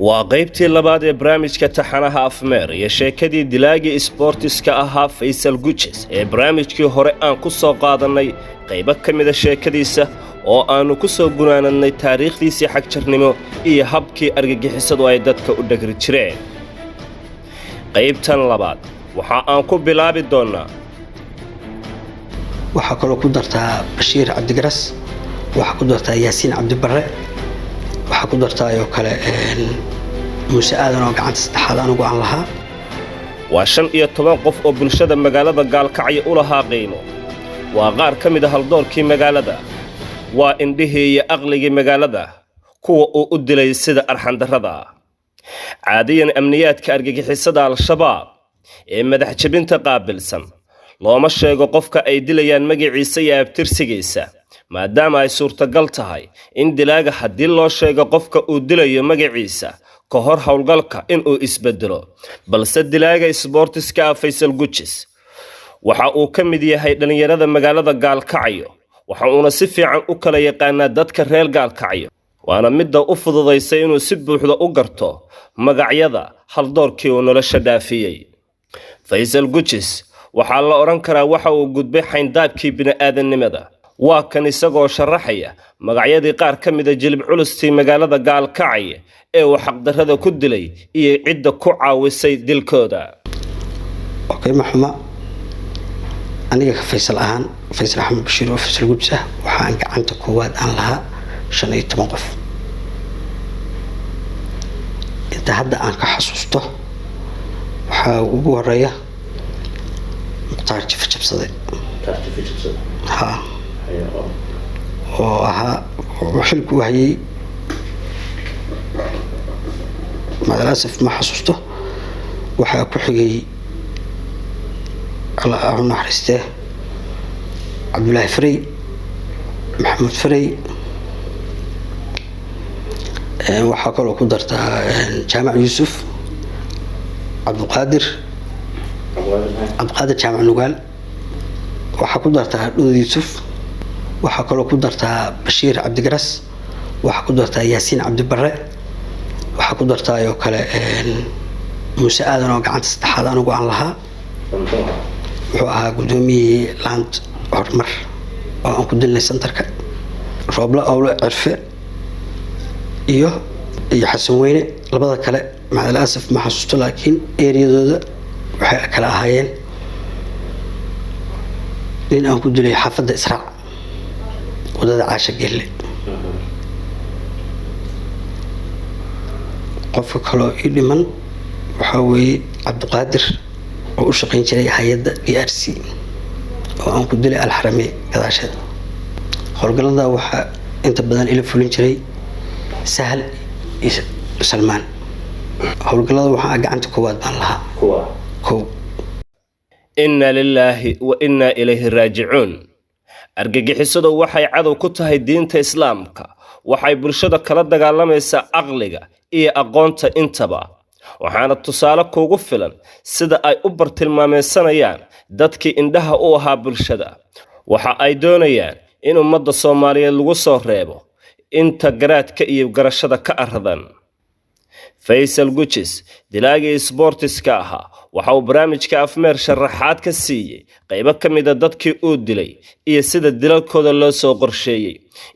Waa qaybtii labaad ee barnaamijka taxanaha Afmeer iyo sheekadii dilaagii isboortiska ahaa Faysal Gujes ee barnaamijkii hore aan ku soo qaadannay qaybo ka mida sheekadiisa oo aannu ku soo gunaanadnay taariikhdiisii xagjarnimo iyo habkii argagixisadu ay dadka u dhagri jireen. Qaybtan labaad waxa aan ku bilaabi doonnaa: Waxaa kaloo ku dartaa Bashiir Cabdigaras, waxaa ku dartaa Yaasiin Cabdibare, waxaa ku dartaa oo kale Muuse Aadan oo gacanta saddexaad anigu aan lahaa. Waa 15 qof oo bulshada magaalada Gaalkacyo u lahaa qiimo. Waa qaar ka mid a haldoorkii magaalada, waa indhihii iyo aqligii magaalada, kuwa uu u dilay sida arxandarrada. Caadiyan amniyaadka argagixisada Al-Shabaab ee madax jebinta qaabilsan looma sheego qofka ay dilayaan magaciisa iyo abtirsigiisa, maadaama ay suurtagal tahay in dilaaga haddii loo sheego qofka uu dilayo magaciisa ka hor howlgalka inuu isbedelo. Balse dilaaga isboortiska ah Faysal Gujis waxa uu ka mid yahay dhallinyarada magaalada Gaalkacyo, waxa uuna si fiican u kala yaqaanaa dadka reer Gaalkacyo, waana midda u fududaysay inuu si buuxda u garto magacyada haldoorkii uu nolosha dhaafiyey. Faysal Gujis waxaa la odhan karaa waxa uu gudbay xayndaabkii bini'aadannimada. Waa kan isagoo sharaxaya magacyadii qaar ka mida jilib culustii magaalada Gaalkacyo ee uu xaqdarrada ku dilay iyo cidda ku caawisay dilkooda. Okay, maxuma aniga ka Faysal ahaan, Faysal Axmed Bashiir oo Faysal Gujis ah, waxaan gacanta koowaad aan lahaa 15 qof. Inta hadda aan ka xasuusto waxaa ugu horeeya Mukhtaar Jifa Jabsade, ha, oo ahaa xilku u hayay, macalasaf ma xasuusto. Waxaa ku xigay, Alla u naxariistee, Cabdullaahi Farey, Maxamuud Farey. Waxaa kaloo ku dartaa Jaamac Yuusuf, Cabdiqaadir, Cabdiqaadir Jaamac Nugaal. Waxaa ku dartaa Dhuud Yuusuf. Waxaa kaloo ku dartaa Bashiir Cabdigaras, waxaa ku dartaa Yaasiin Cabdibare, waxaa ku dartaa oo kale Muuse Aadan oo gacanta saddexaad anigu aan lahaa. Wuxuu ahaa guddoomiyihii land horumar oo aan ku dilnay centerka. Rooble Owle Cirfe iyo Xasan Weyne. Labada kale macal asaf ma xasuusto, laakiin eriyadooda waxay kala ahaayeen nin aan ku dilay xaafadda Israac, wadada Caasha Gelle. Qofka kaloo ii dhiman waxaa weeye Cabdiqaadir oo u shaqayn jiray hay-adda DRC oo aan ku dilay Alxarame gadaasheed. Howlgallada waxaa inta badan ila fulin jiray Sahal iyo Salmaan. Howlgallada waxaa gacanta koowaad baan lahaa kow. Inna lilaahi wa innaa ilayhi raajicuun. Argagixisadu waxay cadow ku tahay diinta Islaamka, waxay bulshada kala dagaalamaysaa aqliga iyo aqoonta intaba, waxaana tusaale kuugu filan sida ay u bartilmaameysanayaan dadkii indhaha u ahaa bulshada. Waxa ay doonayaan in ummadda Soomaaliyeed lagu soo reebo inta garaadka iyo garashada ka aradan. Faysal Gujis, dilaagii isboortiska ahaa, waxa uu barnaamijka Afmeer sharaxaad ka siiyey qaybo ka mida dadkii uu dilay iyo sida dilalkooda loo soo qorsheeyey,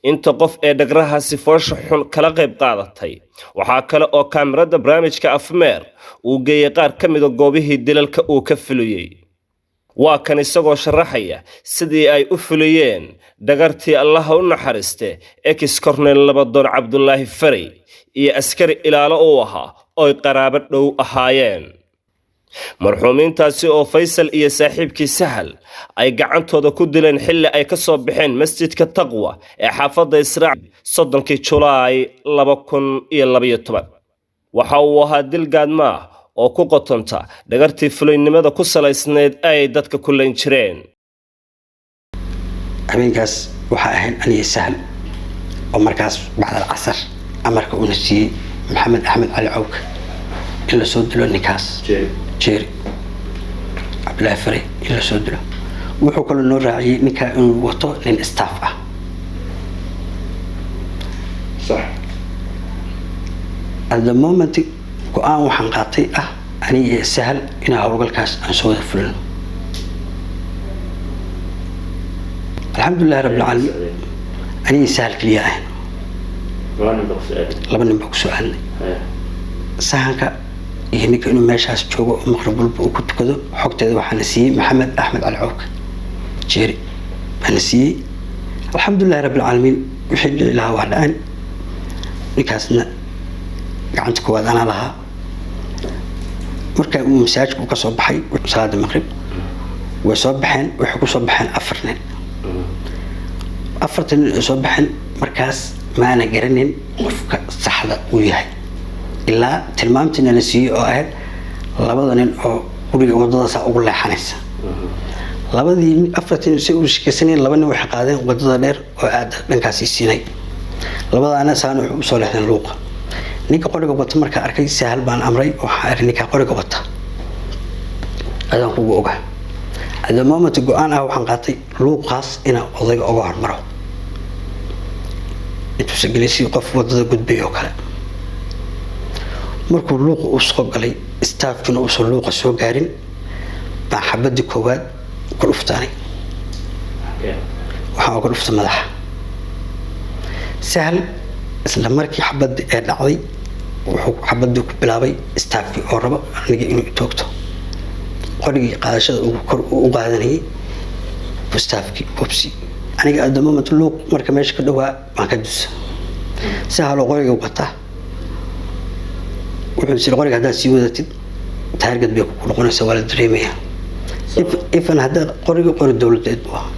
inta qof ee dhagrahaasi foosha xun kala qayb qaadatay. Waxaa kale oo kaamirada barnaamijka Afmeer uu geeyey qaar ka mida goobihii dilalka uu ka fuliyey. Waa kan isagoo sharaxaya sidii ay u fuliyeen dhagartii Allaha u naxariiste ex cornel Labadoon Cabdulaahi Farey iyo askari ilaalo uu ahaa ooy qaraabo dhow ahaayeen, marxuumiintaasi oo Faysal iyo saaxiibkii Sahal ay gacantooda ku dileen xilli ay ka soo baxeen masjidka Taqwa ee xaafadda Israac 30-kii Julaay 2012. Waxa uu ahaa dil gaadmaah oo ku qotonta dhagartii fulaynimada ku salaysnayd ay dadka ku layn jireen. Habeenkaas waxaa ahayn aniga Sahal oo markaas bacdal casar amarka uuna siiyey Maxamed Axmed Cali Cawka in lasoo dilo ninkaas Jeeri Cabdillaahi Farey, in lasoo dilo. Wuxuu kaloo noo raaciyey ninkaa inuu wato nin staff ah. At the moment go-aan waxaan qaatay ah aniga iyo Sahal inaan howlgalkaas aan soo wada fulino. Alxamdulilahi rabbil caalamiin, aniga iyo Sahal keliya ahayn, laba nin baa kusoo aadnay sahanka iyo ninka inuu meeshaas joogo oo maqrib walba uu ku tukado. Xogteeda waxaana siiyey Maxamed Axmed Cali Cowke Jeeri baana siiyey. Alxamdulilahi rabbil caalamiin, wixii dhici lahaa waa dhaceen. Ninkaasna gacanta koowaad anaa lahaa. Marka uu masaajidka uu ka soo baxay salaada maqrib, way soo baxeen, waxay ku soo baxeen afar nin. Afarta nin ay soo baxeen markaas maana garanin qofka saxda uu yahay ilaa tilmaamtiina la siiyey oo ahayd labada nin oo guriga wadada saa ugu leexanaysa. Labadii afartii nin say u shekeysanayeen, laba nin waxay qaadeen wadada dheer oo aada dhankaasi siinay, labadaana saana wuxuu usoo leexdeen luuqa. Ninka qoriga wata markaa arkay, Sahal baan amray. Waxaan iri, "Ninkaa qoriga wata adaan kugu ogaa." At the moment go-aan ah waxaan qaatay luuqaas inaan odayga uga hormaro intuusan gelin, si qof wadada gudbay oo kale. Markuu luuqa uu soo galay, staafkiina uusan luuqa soo gaarin, baan xabadii koowaad ku dhuftaanay. Waxaan uga dhuftay madaxa Sahal. Isla markii xabadii ee dhacday, wuxuu xabadii ku bilaabay staafkii oo rabo aniga inuu toogto. Qorigii qaadashada uu kor u qaadanayay staafkii bobsi. Aniga at the moment luuq marka meesha ka dhawaa baan ka dusa. Sahaloo qoriga wata wuxuu siri, "Qoriga haddaad sii wadatid target bay kugu noqonaysaa, waa la dareemayaa." Ifan haddaa qoriga qori dowladeed buu ahaa,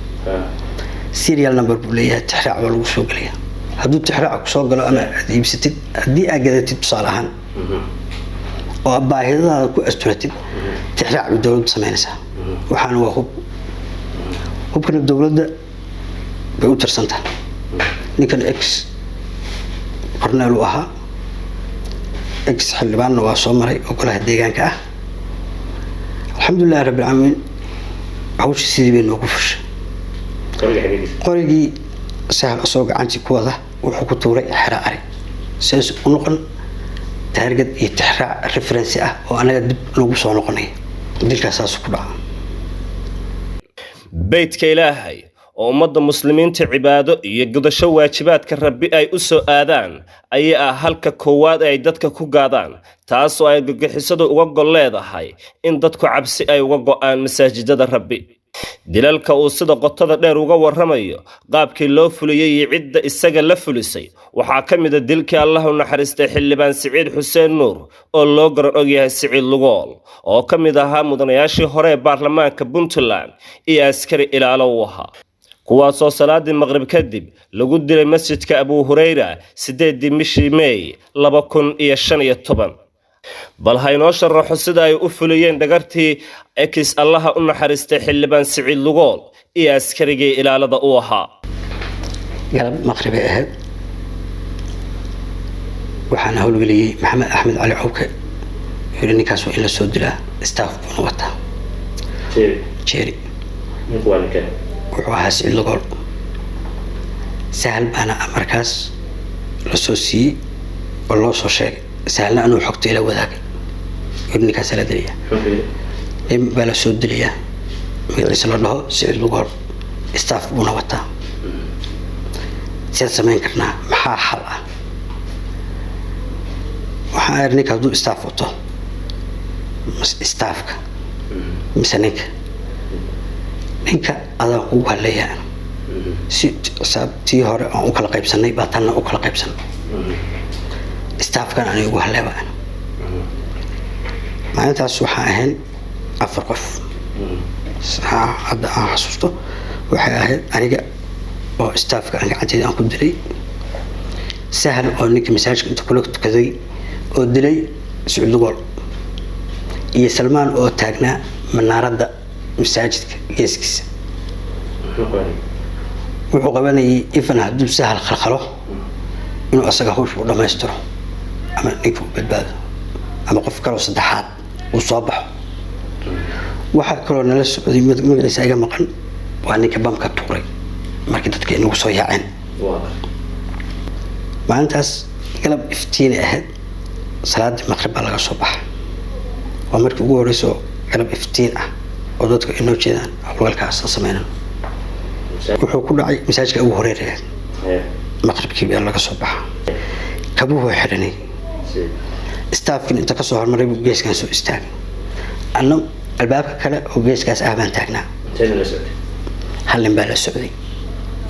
serial number buu leeyahay, tixraac baa lagu soo gelaya. Hadduu tixraac kusoo galo ama aad iibsatid, haddii aad gadatid tusaale ahaan oo aad baahidadaada ku asturatid, tixraac bay dowladdu samaynaysaa. Waxaana waa hub, hubkana dowladda bay u tirsantahay. Ninkan ex corneel uu ahaa, ex xildhibaanna waa soo maray oo golaha deegaanka ah. Alxamdulilahi rabbil caalamiin, hawsha sidii bay noogu fushay. Qorigii Sahal asoo gacantii ku wada wuxuu ku tuuray xero ari, sidaas u noqon target iyo tixraac reference ah oo anaga dib noogu soo noqonaya. Dilkaas saas ku dhaca. Beydka Ilaahay oo ummadda muslimiinta cibaado iyo gudasho waajibaadka Rabbi ay u soo aadaan ayaa ah halka koowaad ay dadka ku gaadaan, taasoo ay gagixisadu uga gol leedahay in dadku cabsi ay uga go'aan masaajidada Rabbi. Dilalka uu sida qotada dheer uga warramayo qaabkii loo fuliyey iyo cidda isaga la fulisay waxaa ka mid a dilkii Allah u naxariistay xildhibaan Siciid Xuseen Nuur oo loo garan ogyahay Siciid Lugool, oo ka mid ahaa mudanayaashii hore ee baarlamaanka Puntland, iyo askari ilaalo u ahaa, kuwaasoo salaadii maqrib kadib lagu dilay masjidka Abu Hureyra 8-dii bishii Meey 2015. Bal ha inoo sharaxo sida ay u fuliyeen dhagartii ex Allaha u naxariistay xildhibaan Siciid Lugool iyo askarigii ilaalada u ahaa. Galab maqribay ahayd. Waxaana howlgeliyey Maxamed Axmed Cali Cowke. Yiri, "Ninkaas waa in la soo dilaa, staff buuna wataa." Jeeri wuxuu ahaa Siciid Lugool. Sahal baana amarkaas lasoo siiyey oo loo soo sheegay. Sahalna anuu xogta ila wadaagay. Yiri, "Ninkaasaa la dilayaa, nin baa la soo dilayaa magaciisa la dhaho Siciid Lugool, staff buuna wataa. Sidaad samayn karnaa? Maxaa xal ah?" Waxaan iri, "Ninka hadduu staff wato, staffka mise ninka? Ninka adaan kugu haleeyaa. Si tii hore aan u kala qaybsanay baa tanna u kala qaybsanay, staffkan aniga ugu haleeba." Maalintaas waxaan ahayn afar qof. Hadda aan xasuusto waxay ahayd aniga oo staffka aan gacanteeda aan ku dilay, Sahal oo ninka masaajidka inta kula tukaday oo dilay Siciid Lugool, iyo Salmaan oo taagnaa manaaradda masaajidka geeskiisa. Wuxuu qabanayay ifan hadduu Sahal khalkhalo inuu asaga hawsha u dhammaystiro ama ninka u badbaado ama qof kaloo saddexaad uu soo baxo. Waxaa kaloo nala socday, magaciisa iga maqan, waa ninka bamka tuuray markii dadka inagu soo yaaceen. Maalintaas galab iftiinay ahayd. Salaadii maqrib baa laga soo baxa. Waa markii ugu horeyso galab iftiin ah oo dadku ay noo jeedaan howlgalkaas aan sameynan. Wuxuu ku dhacay masaajidka Abu Hureyre. Maqribkii baa laga soo baxa, kabuhu xidhanay. Staafkin inta kasoo hormaray buu geeskan soo istaagay, anna albaabka kale oo geeskaas ah baan taagnaa. Hal nin baa la socday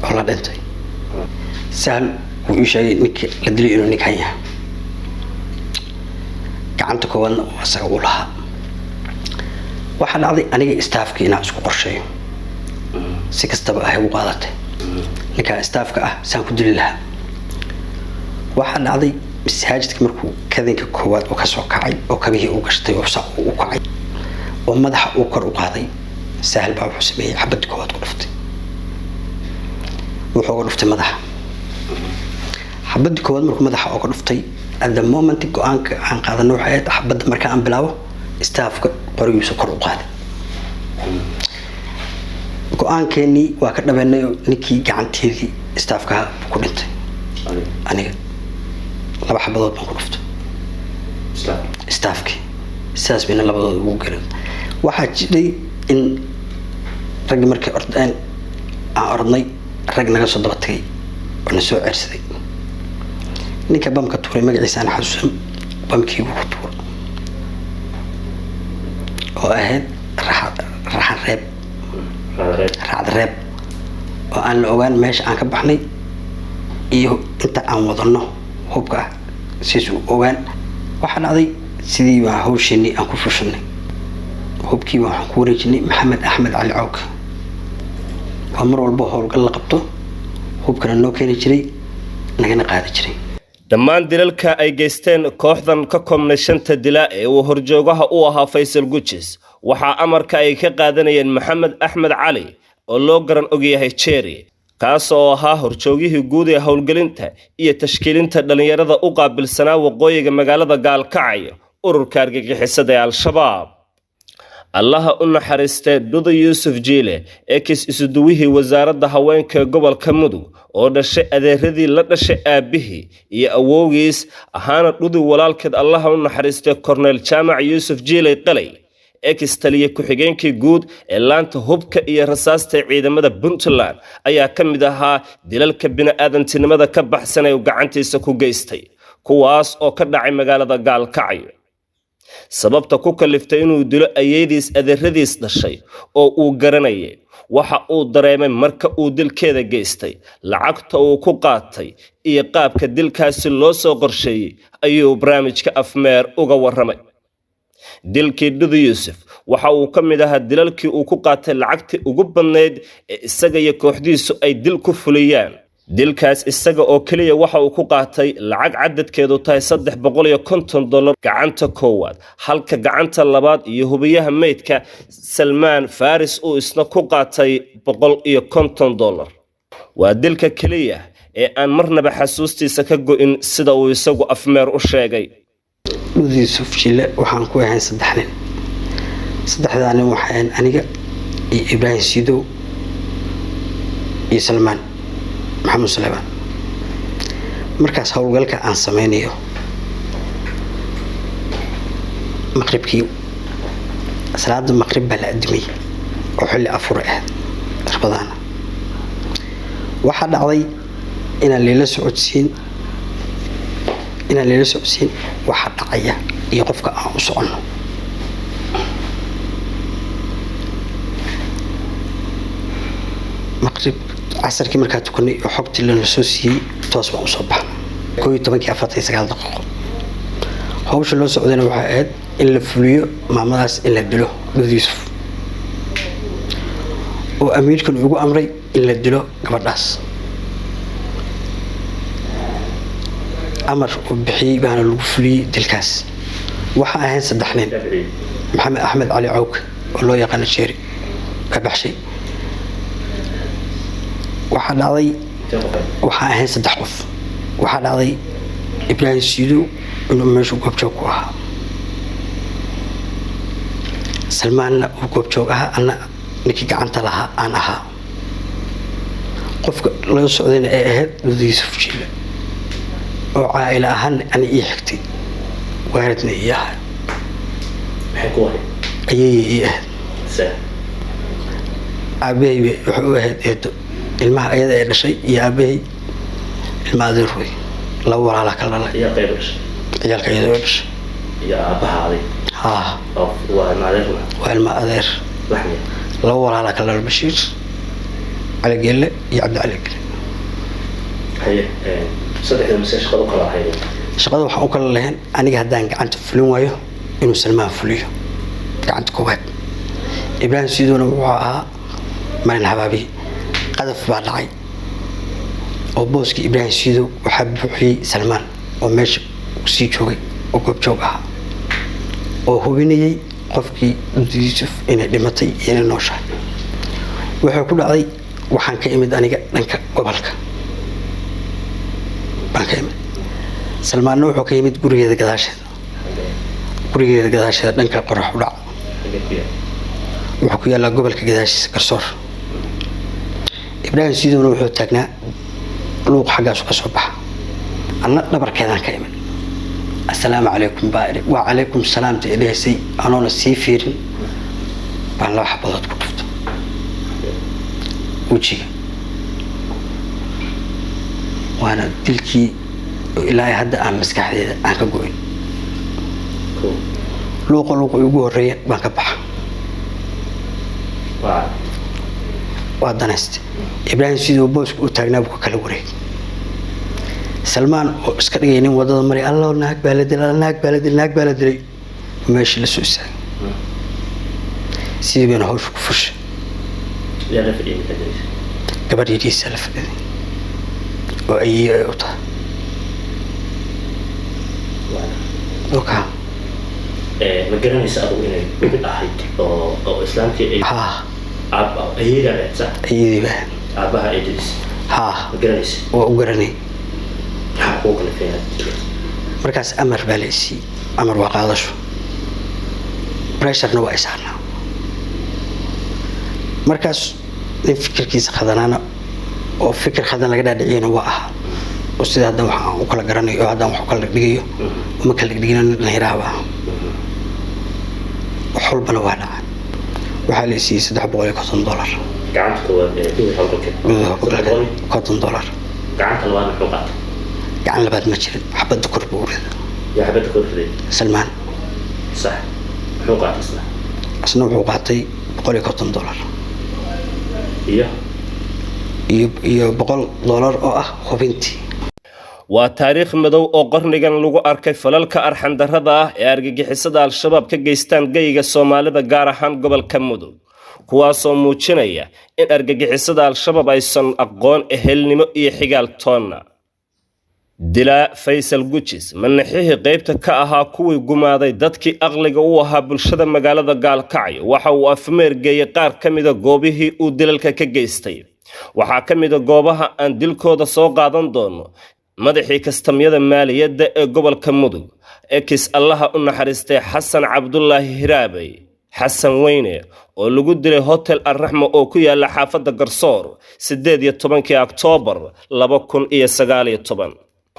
oo la dhintay. Sahal wuu ii sheegay ninkii la dilay inuu ninkan yahay, gacanta koowaadna uu asaga u lahaa. Waxaa dhacday aniga staafkii inaan isku qorsheeyo, si kastaba ahay u qaadatay, ninkaa staafka ah saan ku dili lahaa. Waxaa dhacday masaajidka markuu kadinka koowaad uu kasoo kacay oo kabihii uu gashtay oo saa u kacay oo madaxa uu kor u qaaday, Sahal baa wuxuu sameeyey xabadii koowaad ku dhuftay. Wuxuu uga dhuftay madaxa xabadii koowaad. Markuu madaxa uga dhuftay, at the moment go-aanka aan qaadano waxay ahayd xabadda marka aan bilaabo, staafka qorigiisa kor u qaaday. Go-aankeenii waa ka dhabeynay oo ninkii gacanteedii staafkaha ku dhintay. Aniga laba xabadood baan ku dhuftay staafkii, sidaas bayna labadooda ugu gerin. Waxaa jiray in raggi markay ordeen aan orodnay, rag naga soo daba tagay oo na soo ceersaday. Ninka bamka tuuray magaciisa aan xasuusan, bamkii buu ku tuuray oo ahayd raxan reeb, raacda reeb, oo aan la ogaan meesha aan ka baxnay iyo inta aan wadano hubka ah siis u ogaan. Waxaa dhacday sidii baa hawsheenii aan ku fushanay. Hubkii waxaan ku wareejinay Maxamed Axmed Cali Cawk oo mar walba howlgal la qabto hubkana noo keeni jiray, nagana qaadi jiray. Dhammaan dilalka ay geysteen kooxdan ka koobnay shanta dilaa ee uu horjoogaha u ahaa Faysal Gujis waxaa amarka ay ka qaadanayeen Maxamed Axmed Cali oo loo garan ogyahay Jerry, kaas oo ahaa horjoogihii guud ee howlgelinta iyo tashkiilinta dhallinyarada u qaabilsanaa waqooyiga magaalada Gaalkacyo ururka argagixisada ee Al-Shabaab. Allaha u naxariistee Dhuda Yuusuf Jiile, ex isuduwihii wasaaradda haweenka ee gobolka Mudug, oo dhashay adeeradii la dhashay aabbihii iyo awowgiis, ahaana Dhudi walaalkeed allaha u naxariistee Korneyl Jaamac Yuusuf Jiiley Qalay, ex taliye ku-xigeenkii guud ee laanta hubka iyo rasaasta ee ciidamada Puntland, ayaa ka mid ahaa dilalka bini'aadantinimada ka baxsan ee uu gacantiisa ku geystay, kuwaas oo ka dhacay magaalada Gaalkacyo. Sababta ku kaliftay inuu dilo ayeydiis adeeradiis dhashay oo uu garanayay, waxa uu dareemay marka uu dilkeeda geystay, lacagta uu ku qaatay iyo qaabka dilkaasi loo soo qorsheeyey ayuu barnaamijka Afmeer uga warramay. Dilkii Dhudu Yuusuf waxa uu ka mid ahaa dilalkii uu ku qaatay lacagtii ugu badnayd ee isaga iyo kooxdiisu ay dil ku fuliyaan. Dilkaas isaga oo keliya waxa uu ku qaatay lacag cadadkeedu tahay $350 gacanta koowaad, halka gacanta labaad iyo hubiyaha meydka Salmaan Faris uu isna ku qaatay $150. Waa dilka keliya ee aan marnaba xasuustiisa ka go'in, sida uu isagu Afmeer u sheegay. Dhudi Yuusuf Jile waxaan ku ahayn saddex nin. Saddexdaa nin waxay ahayn aniga iyo Ibraahim Sidow iyo Salmaan Maxamuud Suleymaan. Markaas howlgalka aan sameynayo maqribkii, salaada maqrib baa la adimay oo xilli afur ahayd Rabadaana. Waxaa dhacday inaan leela socodsiin waxa dhacaya iyo qofka aan u soconno. Maqrib casarkii markaa tukanay oo xogtii lana soo siiyey, toos baan usoo baxnay 11-kii 49. Hawsha loo socdayna waxay ahayd in la fuliyo maamadaas, in la dilo Dhud Yuusuf, oo amiirkan ugu amray in la dilo gabadhaas. Amar uu bixiyey baana lagu fuliyey dilkaas. Waxaa ahayn saddex nin: Maxamed Axmed Cali Cawk oo loo yaqaano Jeeri baa baxshay. Waxaa dhacday waxaa ahayn saddex qof. Waxaa dhacday Ibraahim Siidow inuu meeshu goobjoog ku ahaa, Salmaanna uu goobjoog ahaa, anna ninkii gacanta lahaa aan ahaa, qofka loo socdayna ay ahayd Dhudi Yuusuf Jiile oo caa'ila ahaan ani ii xigtay. Waaridna ii ahay. Maxay ku ahayd? Ayayay ii ahayd. Se? Aabahay waxay u ahayd eedo. Ilmaha ayada ee dhashay iyo aabahay ilma adeer wey, laba walaalaa kala dhalay. Iyo qayb dhashay? Ciyaalka iyada oo dhashay. Iyo aabbaha aday? Haa. Oo waa ilma adeer? Waa ilma adeer. Laxmiya? Laba walaalaa kala dhalay, Bashiir Cali Geelle iyo Cabdi Cali Geelle. Haye, saddexda mise shaqada u kala ahayd? Shaqada waxaan u kala lahayn, aniga haddaan gacanta fulin waayo, inuu Salmaan fuliyo gacanta koowaad. Ibraahim Sidoona wuxuu ahaa marin habaabiye. Qadaf baa dhacay oo booskii Ibraahim Sidow waxaa buuxiyey Salmaan oo meesha sii joogay oo goobjoog ahaa oo hubinayay qofkii Yuusuf inay dhimatay iyo inay nooshahay. Wuxuu ku dhacday, waxaan ka imid aniga dhanka gobolka baan ka imid, Salmaanna wuxuu ka yimid gurigeeda gadaasheeda, gurigeeda gadaasheeda dhanka qorax u dhac. Xagee ku yaal? Wuxuu ku yaallaa gobolka gadaashiisa, Garsoor. Ibraahim Sidowna wuxuu taagnaa luuq xaggaasu ka soo baxa, anna dhabarkeedaan ka imid. "Assalaamu calaykum" baa idhi. "Waa calaykum salaamta" idhahaysay. Anoona sii fiirin baan laba xabadood ku dhufto wejiga, waana dilkii oo ilaa hadda aan maskaxdeeda aan ka go'in. Kow. Luuqa luuqa ugu horreeya baan ka baxa. Waa Waa danayste. Ibraahim siduu booska u taagnaa buu ka kala wareegay. Salmaan oo iska dhigay nin wadada maray, "Allo, naag baa la dilay, naag baa la dilay, naag baa la dilay," meeshii la soo istaagay. Sidii bayna hawsha ku fushay. Yaa la fadhiyay markaa dilaysa? Gabadh yadhiisaa la fadhiday oo ayeeyo ay u tahay. Waa oka. Ma garanaysa adigu inay gabadh ahayd oo islaamtii ay Haa. Aab ayeedaa ahayd, sax? Ayadii baa. Aabbaha ay dilis? Haa. Ma garanaysa? Waa u garanay. Maxaa kugu kalifay inaad dilo? Markaas amar baa la isiiyey, amar waa qaadasho, pressurena waa isaarnaa. Markaas nin fikirkiisa khadanaana oo fikir khadan laga dhaadhiciyana waa ahaa, oo sida hadda wax aan u kala garanayo oo haddaan wax u kala dhigdhigayo uma kala dhigdhigina, nin dhallinyaraha baa ahaa. Wax walbana waa dhacay. Waxaa la isiiyey $350. Gacanta koowaad ee gudaha howlgalka? Gudaha howlgalka. $50. Gacanta labaad muxuu qaatay? Gacan labaad ma jirin, xabadda kor buu u riday. Yaa xabadda kor riday? Salmaan. Sax. Muxuu qaatay isna? Isna wuxuu qaatay $150. Iyo? Iyo $100 oo ah hubintii. Waa taariikh madow oo qarnigan lagu arkay falalka arxandarrada ah ee argagixisada Al-Shabaab ka geystaan geyga Soomaalida, gaar ahaan gobolka Mudug, kuwaasoo muujinaya in argagixisada Al-Shabaab aysan aqoon ehelnimo iyo xigaal toonna. Dilaa Faysal Gujis, manaxihii qaybta ka ahaa kuwii gumaaday dadkii aqliga u ahaa bulshada magaalada Gaalkacyo, waxa uu afmeer geeyey qaar ka mida goobihii uu dilalka ka geystay. Waxaa ka mida goobaha aan dilkooda soo qaadan doono madaxii kastamyada maaliyadda ee gobolka Mudug, ex Allaha u naxariistay Xasan Cabdulaahi Hiraabey, Xasan Weyne, oo lagu dilay Hotel Arraxmo oo ku yaala xaafadda Garsoor 18-kii Oktoobar 2019.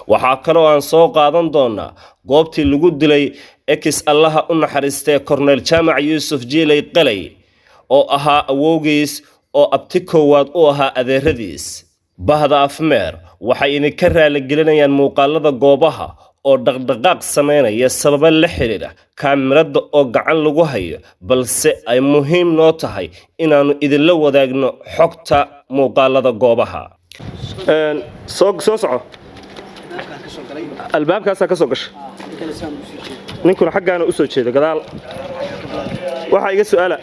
Waxaa kaloo aan soo qaadan doonaa goobtii lagu dilay ex Allaha u naxariistay Korneyl Jaamac Yuusuf Jiilay Qalay, oo ahaa awowgiis oo abti koowaad u ahaa adeeradiis. Bahda Afmeer waxay idinka raaligelinayaan muuqaalada goobaha oo dhaqdhaqaaq sameynaya sababo la xidhiidha kaamirada oo gacan lagu hayo, balse ay muhiim noo tahay inaannu idinla wadaagno xogta muuqaalada goobaha. Soo soo soco. Albaabkaasaa ka soo gasha, ninkuna xaggaana usoo jeedo gadaal. Waxaa iga su-aala,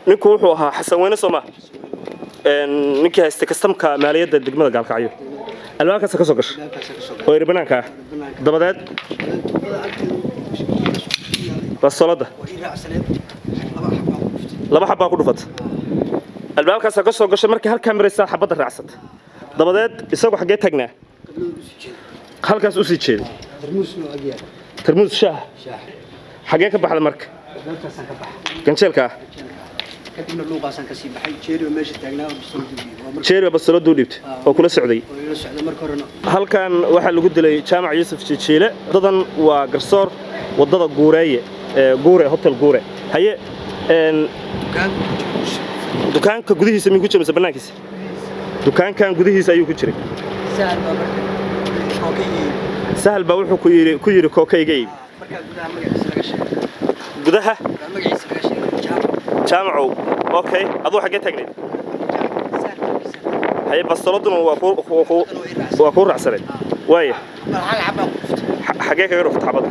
ninku wuxuu ahaa Xasan Weyne, soo maa ninkii haystay kastamka maaliyadda degmada Gaalkacyo? Albaabkaasa ka soo gasha oo iri banaanka ah, dabadeed bastoolada laba xabbaa ku dhufata. Albaabkaasaa ka soo gashay, markii halkaa maraysaa xabadda raacsata. Dabadeed isagu xaggee taagnaa? Halkaas usii jeeday, tarmuus shaah. Xaggee ka baxda marka? Ganjeelka ah. Kadibna luuqaasaan kasii baxay. Jeeri oo meesha taagnaa oo bistoolad u dhiibay. Waa marka Jeeri baa bastooladu u dhiibtay oo kula socday? Oo ila socday marka horena. Halkan waxaa lagu dilay Jaamac Yuusuf Jijiile. Wadadan waa Garsoor, wadada Guureeye ee Guure, Hotel Guure. Haye, Dukaanka ku jiro. Dukaanka gudihiisa miyuu ku jiray mise bannaankiisa? Dukaankan gudihiisa ayuu ku jiray. Sahal baa marka kooka iibi. Sahal baa wuxuu ku yidhi kookayga iibi. Markaa gudaha magaciisa laga sheegay. Gudaha? Baa magaciisa laga sheegay, Jaamac. Jaamacow, okay. Aduu xaggee taagnayd? Sahal baa. Haye, bastoladuna waa kuu raacsaneed, waaya. Bal hal xabaa ku dhuftay. Xaggee kaga dhufatay xabadda?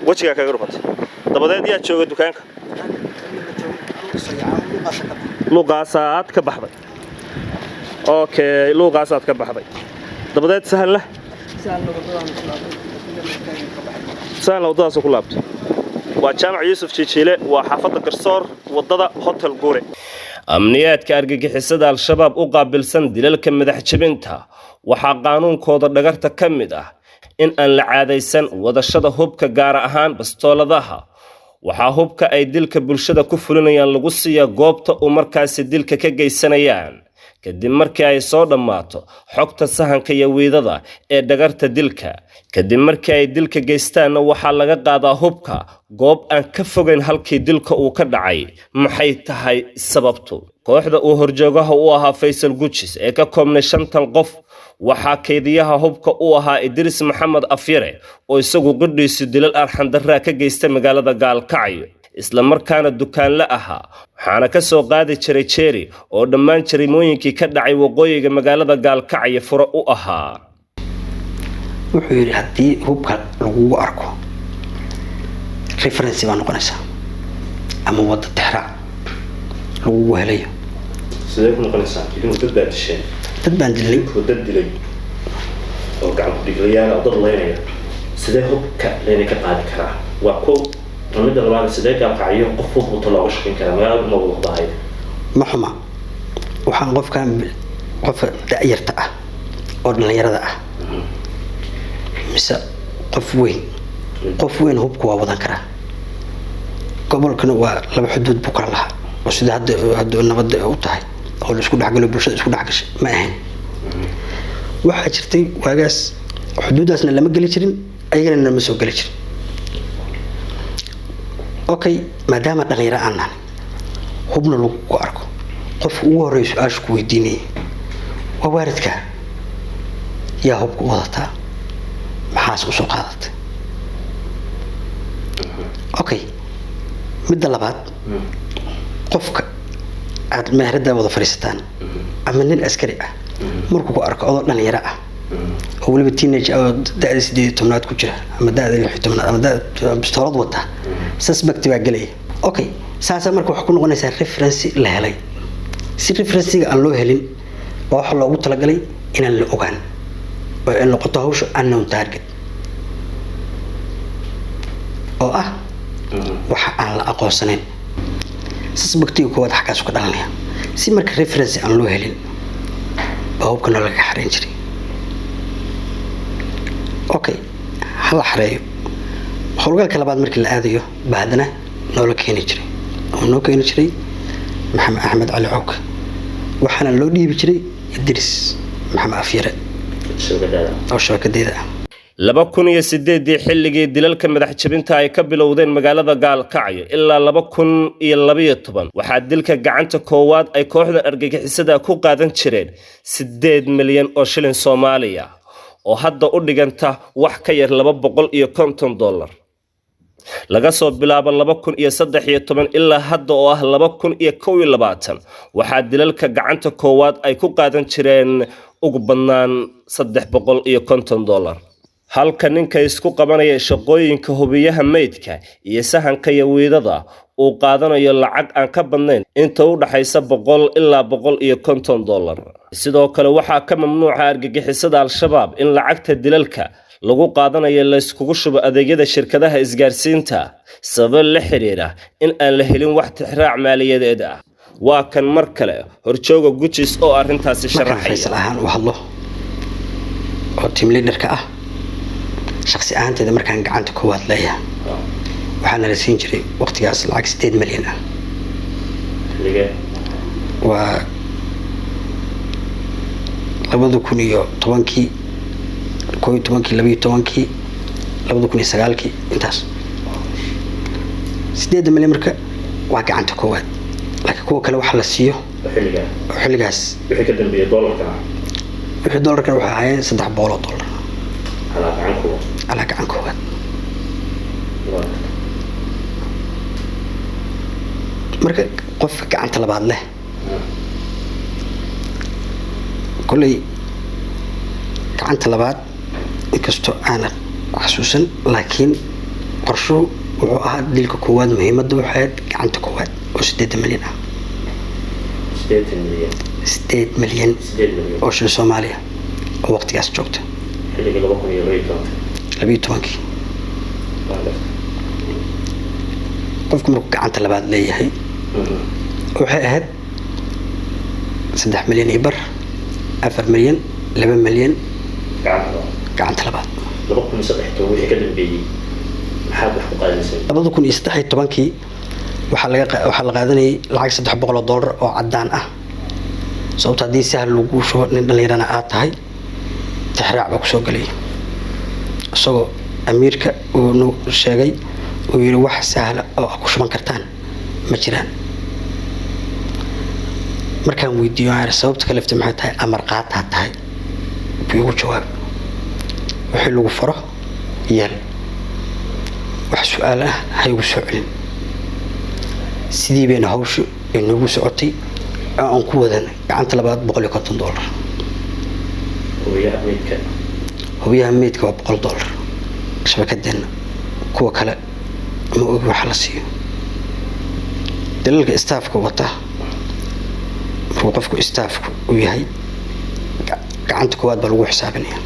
Wejigaa kaga dhufatay. Dabadeed yaa jooga dukaanka? Luuqaasaad ka baxday. Okay, luuqaasaad ka baxday. Dabadeed Sahalna? Sahalna waddadaasuu ku laabtay. Waa Jaamac Yuusuf Jijiile, waa xaafadda Garsoor, waddada Hotel Guure. Amniyaadka argagixisada Al-Shabaab u qaabilsan dilalka madax jebinta waxaa qaanuunkooda dhagarta ka mid ah in aan la caadaysan wadashada hubka, gaar ahaan bastooladaha. Waxaa hubka ay dilka bulshada ku fulinayaan lagu siiyaa goobta uu markaasi dilka ka geysanayaan, kadib markii ay soo dhammaato xogta sahanka iyo wiidada ee dhagarta dilka. Kadib markii ay dilka geystaanna, waxaa laga qaadaa hubka goob aan ka fogayn halkii dilka uu ka dhacay. Maxay tahay sababtu? Kooxda uu horjoogaha u ahaa Faysal Gujis ee ka koobnay shantan qof waxaa kaydiyaha hubka u ahaa Idriis Maxamed Afyare, oo isagu qidhiisu dilal arxandarraa ka geysta magaalada Gaalkacyo, isla markaana dukaanle ahaa. Waxaana ka soo qaadi jiray Jeeri, oo dhammaan jarimooyinkii ka dhacay waqooyiga magaalada Gaalkacyo fure u ahaa. Wuxuu yidhi haddii hubka lagugu arko, reference baa noqonaysaa ama wadda tixraac lagugu helayo. Sidee ku noqonaysaa? Idinku dad baa disheen. Dad baan dilnay. Idinkoo dad dilay oo gacan ku dhiglayaal oo dad laynaya, sidee hubka layna ka qaadi karaa? Waa kow. Midda labaad, sidee Gaalkacyo qof hub wato looga shaqayn karaa? Magaalada uma wadahay. Ma xuma. Waxaan qofkan, qofka da'yarta ah oo dhallinyarada ah mise qof weyn, qof weyn hubka waa wadan karaa. Gobolkana waa laba xuduud buu kala lahaa, oo sida hadda nabadda u tahay oo la isku dhexgalo, bulshada isku dhex gashay ma ahayn. Waxaa jirtay waagaas xuduuddaasna lama geli jirin, ayagana nama soo geli jirin. Okay, maadaama dhalinyaro aan nahay, hubna lagu arko, qofka ugu horreeya su-aasha ku weydiinaya waa waalidka: yaa hubka u wadataa? Maxaas usoo qaadatay? Okay, midda labaad, qofka aad meherada wada fadhiisataan ama nin askari ah markuu ku arko adoo dhalinyaro ah oo weliba teenage ah oo da'da 18aad ku jira ama da'da 16aad ama da'da bistoolad wata, suspect baa gelaya. Okay, saasaa marka waxaa ku noqonaysaa reference la helay. Si referencega aan loo helin baa waxaa loogu talagalay inaan la ogaan oo ay noqoto hawsha unknown target, oo ah waxa aan la aqoonsanayn. Suspectiga koowaad xaggaasu ka dhalanaya. Si marka reference aan loo helin baa hubka noo laga xareyn jiray. Okay, ha la xareeyo. Howlgalka labaad markii la aadayo baa haddana noola keeni jiray, oo noo keeni jiray Maxamed Axmed Cali Cowk, waxaana loo dhiibi jiray Idris Maxamed Afyare oo shabakadeeda ah. 2008-dii, xilligii dilalka madax jebinta ay ka bilowdeen magaalada Gaalkacyo, ilaa 2012, waxaa dilka gacanta koowaad ay kooxda argagixisada ku qaadan jireen 8 milyan oo shilin Soomaaliya, oo hadda u dhiganta wax ka yar $250. Laga soo bilaabo 2013 ilaa hadda oo ah 2021, waxaa dilalka gacanta koowaad ay ku qaadan jireen ugu badnaan $350, halka ninka isku qabanaya shaqooyinka hubiyaha meydka iyo sahanka iyo wiidada uu qaadanayo lacag aan ka badnayn inta u dhaxaysa $100 ilaa $150. Sidoo kale waxaa ka mamnuuca argagixisada Al-Shabaab in lacagta dilalka lagu qaadanayo layskugu shubo adeegyada shirkadaha isgaarsiinta, sababo la xiriira in aan la helin wax tixraac maaliyadeed ah. Waa kan mar kale horjooga Gujis oo arrintaasi markaan sharaxaya. Faysal ahaan u hadlo oo team leaderka ah, shaksi ahaanteeda markaan gacanta koowaad leeyahay, waxaa nala siin jiray waqtigaas lacag 8 milyan ah. Xilligee? Waa 2010-kii, 11-kii, 12-kii, 2009-kii, intaas. 8 milyan marka waa gacanta koowaad, laakiin kuwa kale waxa la siiyo oo xilligaa oo xilligaas. Wixii ka dambeeyay dollarka? Wixii dollarkan waxay ahaayeen $300. Calaa gacan kuwa? Calaa gacan koowaad. Waa. Marka qofka gacanta labaad leh, kolley gacanta labaad inkastoo aanan xasuusan, laakiin qorshuhu wuxuu ahaa dilka koowaad muhiimadda waxay ahayd gacanta koowaad oo 8 milyan ah. 80 milyan? 8 milyan. 8 milyan. Oo shilin Soomaaliya oo waqtigaas joogta. Xilligii 2012-ka? 12-kii. Waa garta. Qofku markuu gacanta labaad leeyahay, waxay ahayd 3.5 milyan, 4 milyan, 2 milyan. Gacanta labaad. Gacanta labaad. 2013 wixii ka dambeeyey maxaad wax ku qaadanaysay? 2013-kii waxaa la qaadanayay lacag $300 oo caddaan ah, sababto haddii sahal lagu shubo, nin dhallinyarana aad tahay, tixraac baa kusoo gelaya, isagoo amiirka uu nu sheegay, uu yidhi wax sahla oo aad ku shuban kartaan ma jiraan. Markaan weydiiyo aan idhi, sababta ka leftay maxay tahay? Amar qaataa tahay buu igu jawaab, wixii lagu faro yeel, wax su-aal ah ha igu soo celin. Sidii bayna hawshu inagu socotay oo aan ku wadanay gacanta labaad $150. Hubiyaha meydka? Hubiyaha meydka waa $100 shabakadeenna. Kuwa kale ma ogi waxa la siiyo. Dalalka staffka wata, markuu qofku staffku uu yahay, gacanta koowaad baa lagu xisaabinaya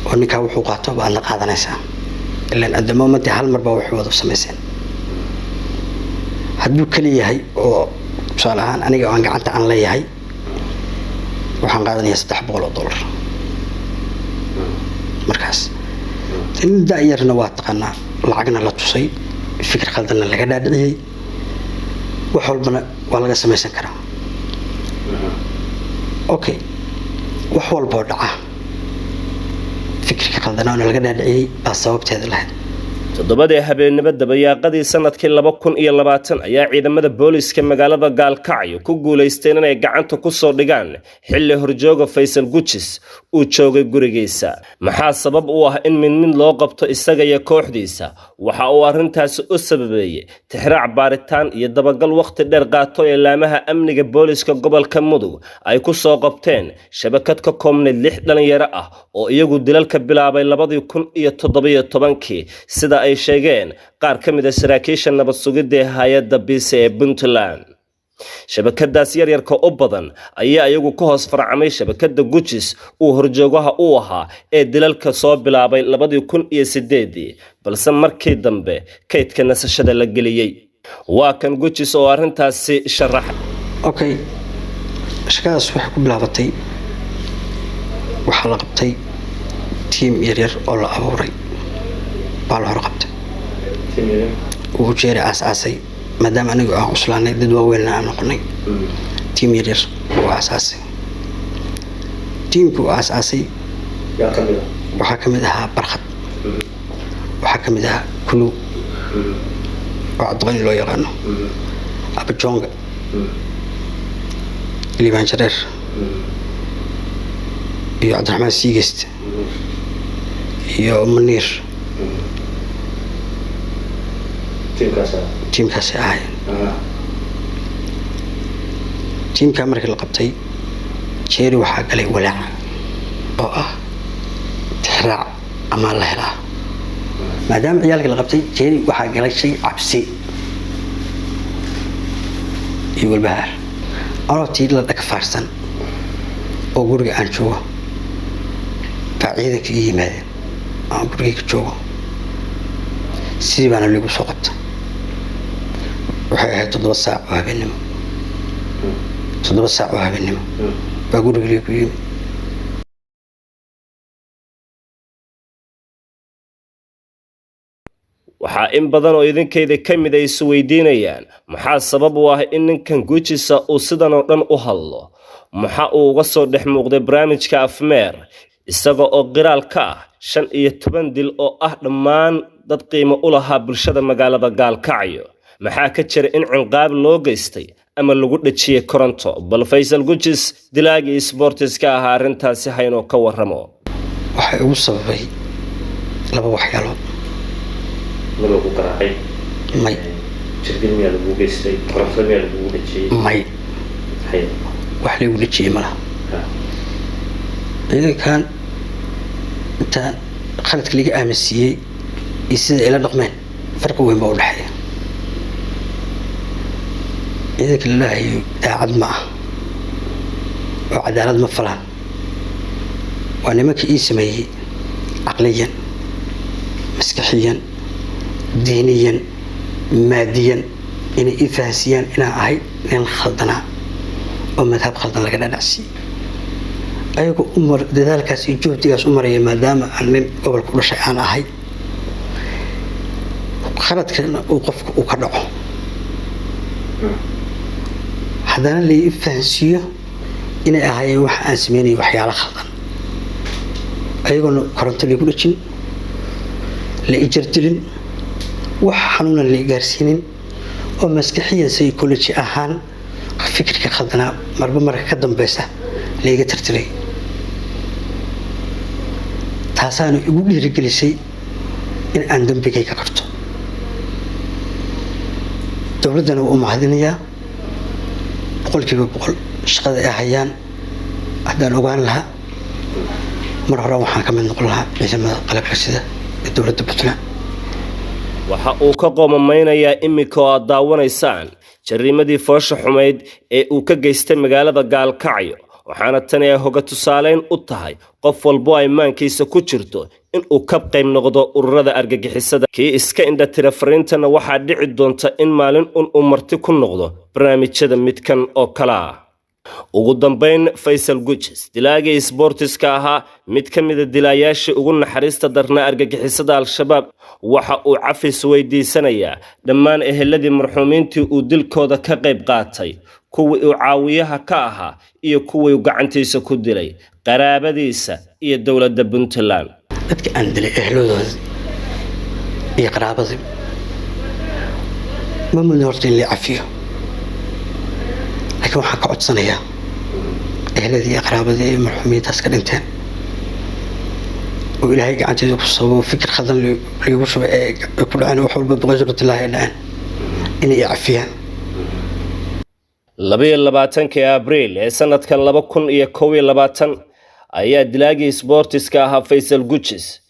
oo ninkaa wuxuu qaato baadna qaadanaysaa, ilaan at the moment hal mar baa wuxuu wada samayseen. Hadduu keli yahay oo tusaale ahaan aniga aan gacanta aan leeyahay, waxaan qaadanayaa $300. Markaas nin da-yarna waa taqaanaa, lacagna la tusay, fikir khaldanna laga dhaadhiciyey, wax walbana waa laga samaysan karaa. Okay, wax walboo dhaca fikirka khaldanaana laga dhaadhiciyey baa sababteeda lahayd. Toddobadii habeennimo dabayaaqadii sanadkii 2020 ayaa ciidamada booliiska magaalada Gaalkacyo ku guulaysteen inay gacanta ku soo dhigaan xilli horjooga Faysal Gujis uu joogay gurigiisa. Maxaa sabab u ah in mid mid loo qabto isaga iyo kooxdiisa? Waxa uu arrintaasi u sababeeyey tixraac, baaritaan iyo dabagal wakhti dheer qaato ee laamaha amniga booliiska gobolka Mudug ay ku soo qabteen shabakad ka koobnayd lix dhalinyaro ah oo iyagu dilalka bilaabay 2017-kii, sida ay sheegeen qaar ka mid a saraakiisha nabad sugidda ee hay-adda BISA ee Puntland. Shabakadaas yaryarka u badan ayaa iyagu ka hoos farcamay shabakada Gujis uu horjoogaha u ahaa ee dilalka soo bilaabay 2008-dii, balse markii dambe kaydka nasashada la geliyey. Waa kan Gujis oo arrintaasi sharaxay. Okay, shaqadaas waxay ku bilaabatay, waxaa la qabtay tiim yaryar oo la abuuray baa la hor qabtay, uu jeeri aas-aasay, maadaama anigu aan cuslaanay, dad waaweynna aan noqonay. Tiim yaryar uu aasaasay, tiimkii uu aas-aasay Yaa ka mid ah? Waxaa ka mid ahaa Barkhad, waxaa ka mid ahaa Kulu oo Cabdiqani loo yaqaano, Abajonga, Liibaan Jareer iyo Cabdiraxmaan Siigest iyo Muniir. Tiimkaasa? Tiimkaasay ahaayeen. Tiimkaa markii la qabtay, Jeeri waxaa galay walaac oo ah tixraac amaan la helaa, maadaama ciyaalkii la qabtay. Jeeri waxaa galay shay cabsi iyo walbahaar. Anoo tii la dhaka faarsan oo guriga aan joogo baa ciidanka ii yimaadeen aan gurigii ka joogo. Sidii baana liigu soo qabtay. Waxay ahayd 7 saac oo habeenimo, 7 saac oo habeenimo baa guriga liigu yimi. Waxaa in badan oo idinkayda ka mid ay isweydiinayaan maxaa sabab u ah in ninkan Gujisa uu sidan oo dhan u hadlo. Maxa uu uga soo dhex muuqday barnaamijka Afmeer isaga oo qiraal ka ah 15 dil oo ah dhammaan dad qiimo u lahaa bulshada magaalada Gaalkacyo. Maxaa ka jira in cinqaab loo geystay ama lagu dhajiyay koronto? Bal Faysal Gujis, dilaagii isboortiska ahaa, arrintaasi haynoo ka warramo. Waxay ugu sababay laba waxyaalood. Ma lagu garaacay? May. Jirdil miyaa lagu geystay? Koronto miyaa lagugu dhajiyey? May. Hay. Wax laygu dhajiyey malaha. Ciidankan intaan khaladka laga aaminsiiyey iyo sida ila dhaqmeen farqi weyn baa u dhexeeya. Ciidanka lalahayo daacad ma ah oo cadaalad ma falaan. Waa nimanka ii sameeyey caqliyan, maskaxiyan, diiniyan, maadiyan, inay ii fahansiiyaan inaan ahay nin khaldanaa oo madhab khaldan laga dhadhacsiiyey. Ayagoo umar dadaalkaas iyo juhdigaas u maraya, maadaama aan nin gobolka u dhashay aan ahay, khaladkana uu qofka uu ka dhaco, haddana la ii fahansiiyo inay ahaayeen waxa aan sameynaya waxyaalo khaldan, ayagoona koronto laigu dhajin, la i jardilin, wax xanuunan la i gaarsiinin, oo maskaxiyan psychology ahaan fikirka khaldanaa marba marka ka dambeysa laiga tirtiray. Taasaana igu dhiirigelisay in aan dambigay ka qarto. Dowladdana waa u mahadinayaa 100% shaqada ay hayaan. Haddaan ogaan lahaa mar hore, waxaan ka mid noqon lahaa ciidamada qalabka sida ee dowladda Puntland. Waxa uu ka qoomameynayaa iminka oo aad daawanaysaan jariimadii foosha xumayd ee uu ka geystay magaalada Gaalkacyo, waxaana tani ay hoga tusaaleyn u tahay qof walbo ay maankiisa ku jirto in uu ka qayb noqdo ururada argagixisada. Kii iska indha tira fariintana waxaa dhici doonta in maalin un uu marti ku noqdo barnaamijyada midkan oo kale ah. Ugu dambayn, Faysal Gujis, dilaagii isboortiska ahaa, mid ka mida dilaayaashii ugu naxariista darnaa argagixisada Al-Shabaab, waxa uu cafis weydiisanayaa dhammaan eheladii marxuumiintii uu dilkooda ka qayb qaatay, kuwii uu caawiyaha ka ahaa iyo kuwii uu gacantiisa ku dilay, qaraabadiisa iyo dowladda Puntland. Dadka aan dilay ehladooda iyo qaraabadii ma mudna horta in la cafiyo, laakiin waxaan ka codsanayaa ehladii iyo qaraabadii ay marxuumiintaas ka dhinteen oo Ilaahay gacanteeda ku sababo fikir khaldan liigu shubay ee ay ku dhaceen wax walba biqadratillahi ay dhaceen, inay i cafiyaan. 22-kii Abriil ee sanadkan 2021 ayaa dilaagii isboortiska ahaa Faysal Gujis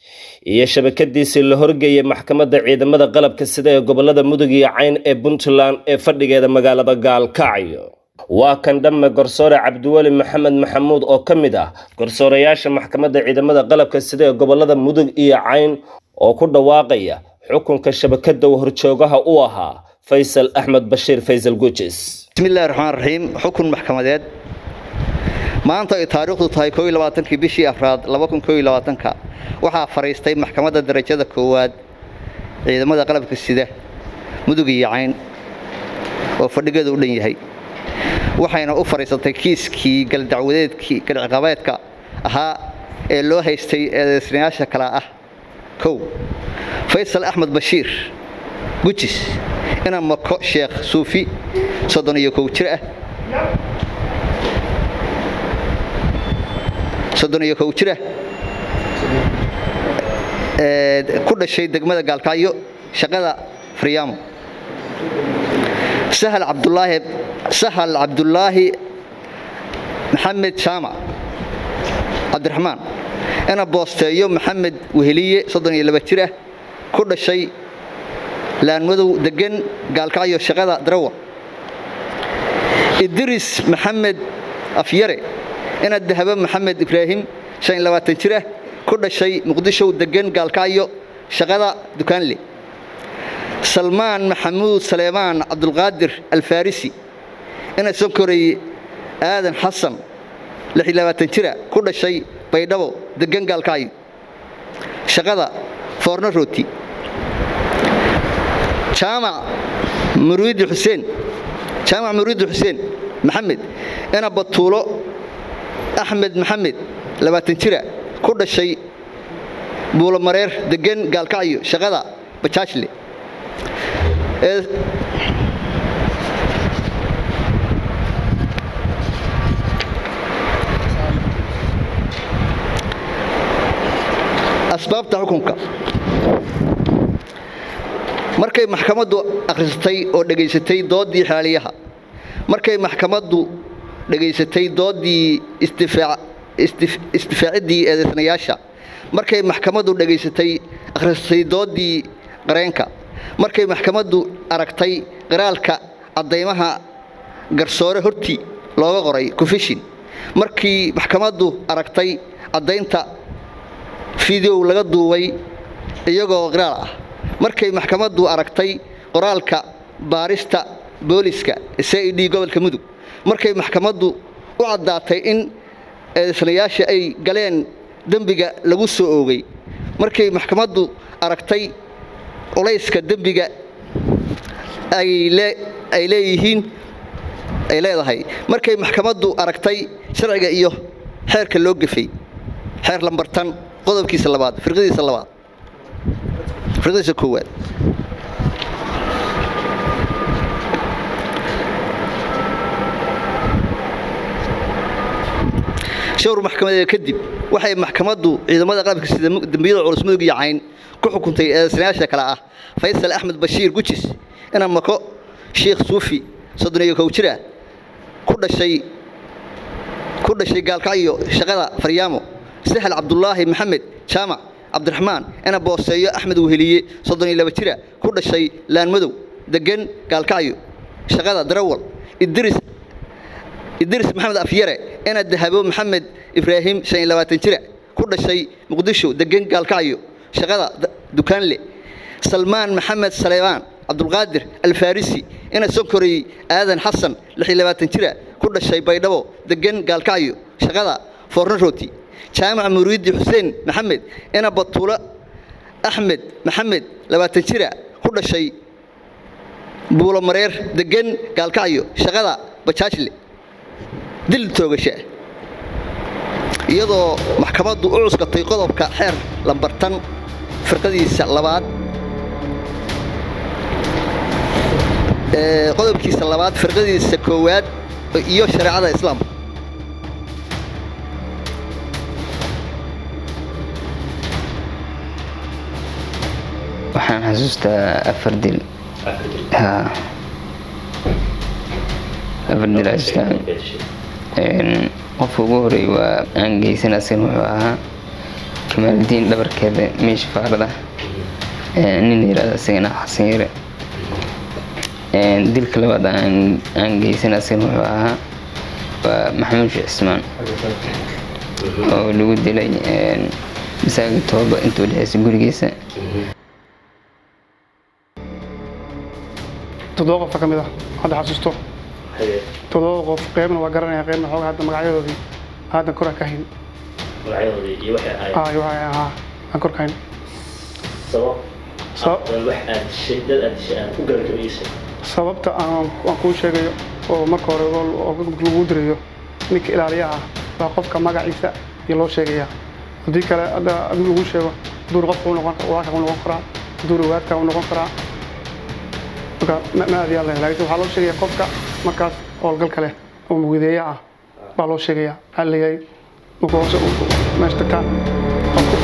iyo shabakadiisii la horgeeyay maxkamadda ciidamada qalabka sida ee gobolada Mudug iyo Cayn ee Puntland ee fadhigeeda magaalada Gaalkacyo. Waa kan dhamme garsoore Cabdiweli Maxamed Maxamuud oo ka mid ah garsoorayaasha maxkamadda ciidamada qalabka sida ee gobolada Mudug iyo Cayn oo ku dhawaaqaya xukunka shabakada uu horjoogaha u ahaa Faysal Axmed Bashiir, Faysal Gujis. Bismi illahi raxmaan raxiim. Xukun maxkamadeed. Maanta ay taariikhdu tahay 21-kii bishii afraad 2021-ka, waxaa fadhiistay maxkamadda darajada koowaad ciidamada qalabka sida Mudug iyo Cayn oo fadhigeedu u dhan yahay, waxayna u fadhiisatay kiiskii galdacwadeedkii galciqabeedka ahaa ee loo haystay eedeysnayaasha kale ah: 1, Faysal Axmed Bashiir Gujis, ina Mako Sheekh Suufi, 31 jir ah, 31 jir ah, ku dhashay degmada Gaalkacyo, shaqada Faryaamo; Sahal Cabdulaahi, Sahal Cabdulaahi Maxamed Jaamac Cabdiraxmaan, ina Boosteeyo Maxamed Weheliye, 32 jir ah, ku dhashay Laanmadow, degan Gaalkacyo, shaqada darawa; Idris Maxamed Afyare, ina Dahabo Maxamed Ibraahim, 25 jir ah, ku dhashay Muqdisho, degan Gaalkacyo, shaqada dukaanle; Salmaan Maxamuud Saleemaan Cabdulqaadir Alfarisi, ina Sonkorey Aadan Xasan, 26 jira, ku dhashay Baydhabo, degan Gaalkacyo, shaqada foorno rooti. Jaamac Muriidi Xuseen, Jaamac Muriidi Xuseen Maxamed, ina Batuulo Axmed Maxamed, 20 jira, ku dhashay Buulomareer, degan Gaalkacyo, shaqada bajaajle. Asbaabta xukunka: markay maxkamaddu akhrisatay oo dhegaysatay doodii xaaliyaha, markay maxkamaddu dhegaysatay doodii isdifaaciddii eedeysanayaasha, markay maxkamaddu dhegaysatay akhrisatay doodii qareenka, markay maxkamaddu aragtay qiraalka caddaymaha garsoore hortii looga qoray confession, markii maxkamaddu aragtay caddaynta fideow laga duubay iyagoo qiraal ah, markay maxkamaddu aragtay qoraalka baarista booliska CID gobolka Mudug, markay maxkamaddu u caddaatay in eedeysanayaasha ay galeen dembiga lagu soo oogay, markay maxkamaddu aragtay culayska dembiga ay leeyihiin ay leedahay, markay maxkamaddu aragtay sharciga iyo xeerka loo gefay, xeer lambartan qodobkiisa labaad firqadiisa labaad firqadiisa koowaad. Showr maxkamadeed kadib, waxay maxkamaddu ciidamada qalabka sida dembiyada culus Mudug iyo Cayn ku xukuntay eedeysanayaasha kale ah: Faysal Axmed Bashiir Gujis, ina Mako Sheekh Suufi, 31 jir ah, ku dhashay Gaalkacyo, shaqada faryaamo; Sahal Cabdulaahi Maxamed Jaamac Cabdiraxmaan, ina Booseeyo Axmed Weheliye, 32 jira, ku dhashay Laanmadow, degan Gaalkacyo, shaqada darawal; Idris Maxamed Afyare, ina Dahabo Maxamed Ibraahim, 25 jira, ku dhashay Muqdisho, degan Gaalkacyo, shaqada dukaanle; Salmaan Maxamed Saleebaan Cabdulqaadir Alfarisi, ina Sonkorey Aadan Xasan, 26 jira, ku dhashay Baydhabo, degan Gaalkacyo, shaqada foorno rooti; Jaamac Muriidi Xuseen Maxamed, ina Batuulo Axmed Maxamed, 20 jira, ku dhashay Buulomareer, degan Gaalkacyo, shaqada bajaajle, dil toogasha, iyadoo maxkamaddu u cuskatay qodobka xeer lambartan firqadiisa labaad, qodobkiisa labaad firqadiisa koowaad iyo shareecada Islaamka. Waxaan xasuustaa afar dil. Haa, afar dil xasuustaa. Qofka ugu horreeyay waa aan geysan asagan wuxuu ahaa Kamaaludiin dhabarkeeda meesha faarada, nin la yirahdo asagana Xasan Yare. Dilka labaad aan geysan asagan wuxuu ahaa waa Maxamuud Sheekh Cismaan oo lagu dilay masaajid Tooba intuu dhexeysa gurigiisa. 7 qof ka mid ah hadda xasuusto. 7 qof, qaybna waa garanaya, qaybna xoogaa hadda magacyadoodii hadda kor ka hayn. Magacyadoodii iyo waxay ahaayeen? Ah, iyo waxay ahaa aan kor ka hayn. Sabab? Sabab. Wax aad dishay, dad aad dishay aan ku gabagabaysay? Sababta aan kuu sheegayo oo marka hore oo lagu dirayo ninka ilaaliyaha ah baa qofka magaciisa iyo loo sheegaya. Haddii kale hadda adigu lagu sheego, duur qofka u noqon, walaalka u noqon karaa, duur waadka u noqon karaa. Marka ma aad yaal, laakiin waxaa loo sheegaya qofka markaas howlgalka leh oo mugideeya ah baa loo sheegaya. Waxaa leeyahay marka hoose meesha tagtaan qofku